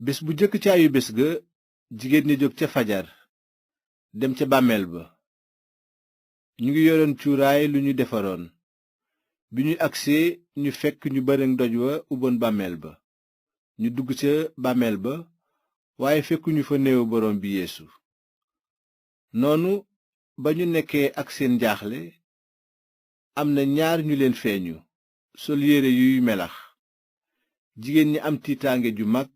bés bu jëkk ci ayubés ga jigéen ña jóg ca fajar dem ca bàmmeel ba. ñu ngi yoroon cuuraay lu ñu defaroon. bi ñu agsee ñu fekk ñu bërëng doj wa uboon bàmmeel ba. ñu dugg ca bàmmeel ba waaye fekkuñu fa néewu borom bi yeesu. noonu ba ñu nekkee ak seen jaaxle am na ñaar ñu leen feeñu sol yére yuy melax. jigéen ñi am tiitaange ju mag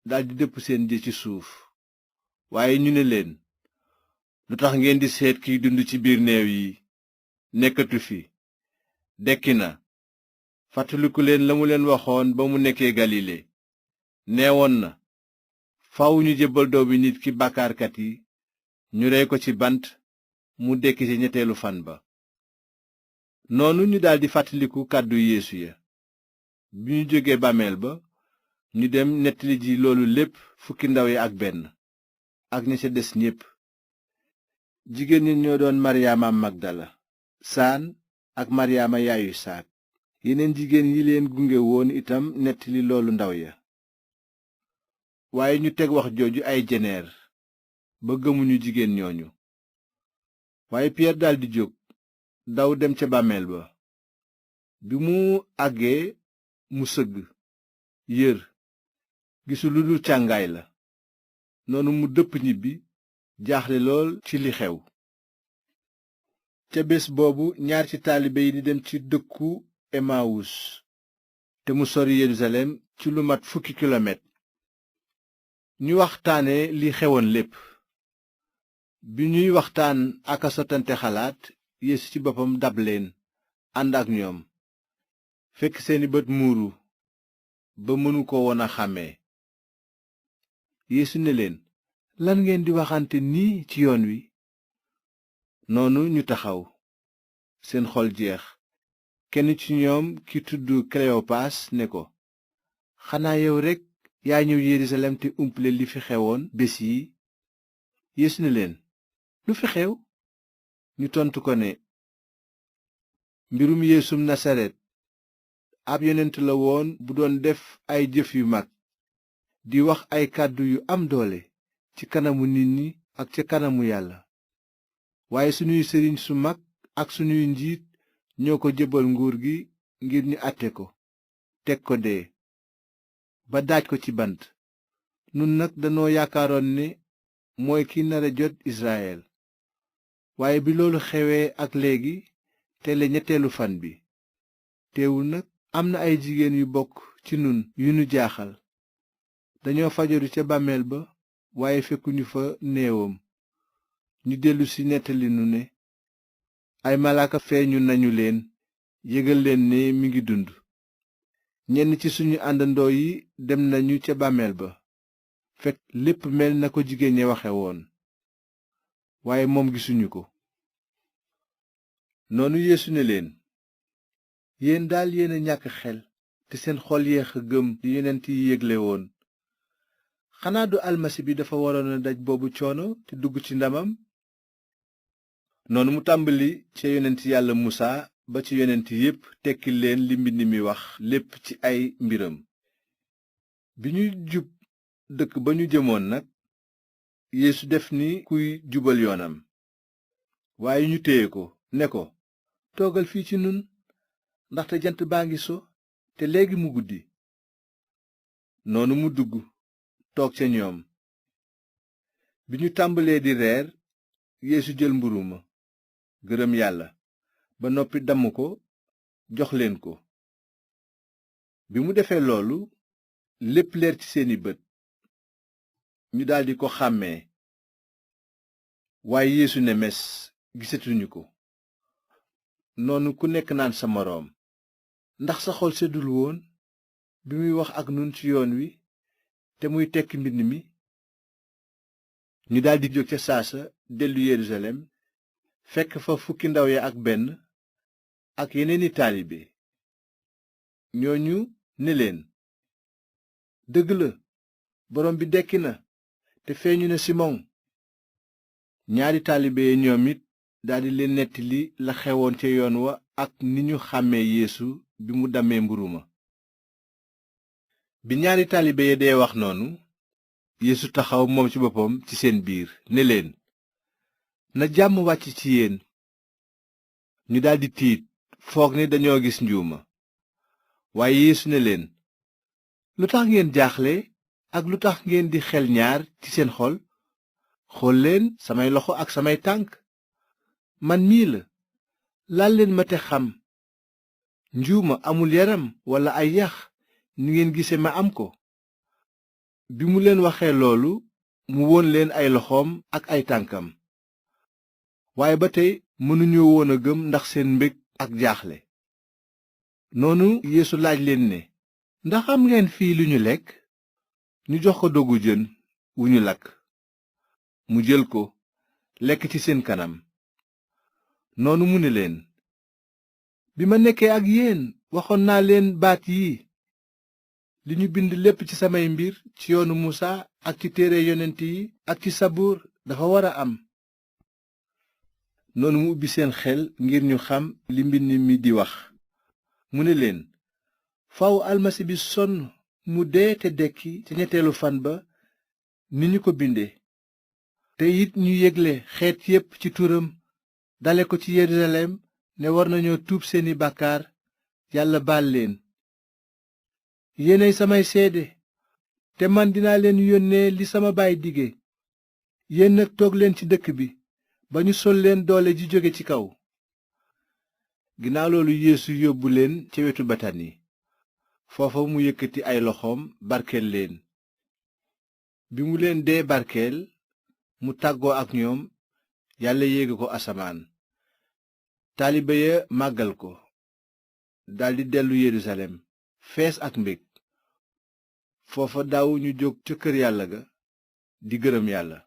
daldi dëpp seen jë ci suuf. waaye ñu ne leen, lu tax ngeen di seet kiy dund ci biir néew yi? nekkatu fi, dekki na. fàttaliku leen la mu leen waxoon ba mu nekkee galile. neewoon na, faaw ñu jébbal doomi nit ki bàkkaarkat yi, ñu rey ko ci bant, mu dekki ci ñetteelu fan ba. noonu ñu daldi fàttaliku kàddu yeesu ya. bi ñu jógee bàmmeel ba ñu dem nettali ji loolu lépp fukki ndaw yi ak benn ak ña ca des ñépp. jigéen ñi ñoo doon maryaama magdala saan ak maryaama yaayu saak. yeneen jigéen yi leen gunge woon itam nettali loolu ndaw ya. waaye ñu teg wax jooju ay jeneer ba gëmuñu jigéen ñooñu. waaye piyeer daldi jóg daw dem ca bàmmeel ba. bi mu àggee mu sëgg yër gisul lu dul càngaay la. noonu mu dëpp ñibbi jaaxle lool ci li xew. ca bés boobu ñaar ci taalibe yi di dem ci dëkku emawus te mu sori yerusalem ci lu mat 10 kilomètre. ñu waxtaane li xewoon lépp. bi ñuy waxtaan ak a sottante xalaat yeesu ci boppam dab leen ànd ak ñoom. fekk seeni bët muuru ba mënu ko woon a xàmmee. yeesu ne leen, lan ngeen di waxante nii ci yoon wi? noonu ñu taxaw seen xol jeex. kenn ci ñoom ki tudd kleopaas ne ko, xanaa yow rekk yaa ñëw yerusalem te umple li fi xewoon bés yi? yeesu ne leen, lu fi xew? ñu tontu ko ne, mbirum yeesum nasaret, ab yonent la woon bu doon def ay jëf yu mag di wax ay kàddu yu am doole ci kanamu nit ñi ak ca kanamu yàlla. waaye sunuy sëriñ su mag ak sunuy njiit ñoo ko jébbal nguur gi ngir ñu àtte ko, teg ko dee, ba daaj ko ci bant. nun nag danoo yaakaaroon ne mooy ki nara jot Israyel. waaye bi loolu xewee ak léegi tele ñetteelu fan bi. teewul nag am na ay jigéen yu bokk ci nun yu nu jaaxal. dañoo fajaru ca bàmmeel ba waaye fekkuñu fa néewam. ñu dellusi nettali nu ne ay malaaka feeñu nañu leen yëgal leen ne mi ngi dund. ñenn ci suñu àndandoo yi dem nañu ca bàmmeel ba fekk lépp mel na ko jigéen ñi waxe woon, waaye moom gisuñu ko. noonu yeesu ne leen, yéen daal yéen a ñàkk xel te seen xol yeex a gëm li yonent yi yégle woon. xanaa du almasi bi dafa waroon a daj boobu coono te dugg ci ndamam? noonu mu tàmbali ca yonent yàlla musaa ba ci yonent yépp tekki leen li mbind mi wax lépp ci ay mbiram. bi ñuy jub dëkk ba ñu jëmoon nag, yeesu def ni kuy jubal yoonam. waaye ñu téye ko ne ko, toogal fii ci nun, ndaxte jant baa ngi so te léegi mu guddi. noonu mu dugg toog ca ñoom. bi ñu tàmbalee di reer, yeesu jël mburu ma, gërëm yàlla ba noppi damm ko jox leen ko. bi mu defee loolu, lépp leer ci seeni bët. ñu daldi ko xàmmee. waaye yeesu ne mes gisatuñu ko. noonu ku nekk naan sa moroom, ndax sa xol seddul woon bi muy wax ak nun ci yoon wi te muy tekki mbind mi? ñu daldi jóg ca saasa dellu yerusalem fekk fa fukki ndaw ya ak benn ak yeneeni taalibe. ñooñu ne leen, dëgg la, borom bi dekki na te feeñu na Simon. ñaari taalibe ya ñoom it daldi leen nettali la xewoon ca yoon wa ak ni ñu xàmmee yeesu bi mu dammee mburu ma. bi ñaari taalibe ya dee wax noonu, Yeesu taxaw moom ci boppam ci seen biir ne leen, na jàmm wàcc ci yéen. ñu daldi tiit foog ni dañoo gis njuuma. waaye Yeesu ne leen, lu tax ngeen jaaxle ak lu tax ngeen di xel ñaar ci seen xol? xool leen samay loxo ak samay tànk, man mii la. laal leen ma te xam. njuuma amul yaram walla ay yax ni ngeen gise ma am ko. bi mu leen waxee loolu mu won leen ay loxoom ak ay tànkam. waaye ba tey mënuñu woon a gëm ndax seen mbég ak jaaxle. noonu Yeesu laaj leen ne, ndax am ngeen fii lu ñu lekk? ñu jox ko dogu jën wu ñu lakk. mu jël ko lekk ci seen kanam. noonu mu ne leen, bi ma nekkee ak yéen waxoon naa leen baat yii. li ñu bind lépp ci samay mbir ci yoonu Musaa ak ci téere yonent yi ak ci sabuur dafa war a am. noonu mu ubbi seen xel ngir ñu xam li mbind mi di wax. mu ne leen, faw almasi bi sonn mu dee te dekki ca ñetteelu fan ba ni ñu ko binde. te it ñu yégle xeet yépp ci turam dale ko ci Yerusalem ne war nañoo tuub seeni bàkkaar Yàlla baal leen. yéenay samay seede te man dinaa leen yónnee li sama baay dige. yéen nag toog leen ci dëkk bi ba ñu sol leen doole ji jóge ci kaw. ginnaaw loolu Yeesu yóbbu leen ca wetu Betani. foofa mu yëkkati ay loxoom barkeel leen. bi mu leen dee barkeel mu tàggoo ak ñoom. Yàlla yéege ko asamaan. taalibe ya màggal ko daldi dellu Yerusalem fees ak mbég. foofa daawuñu jóg ca kër Yàlla ga di gërëm Yàlla.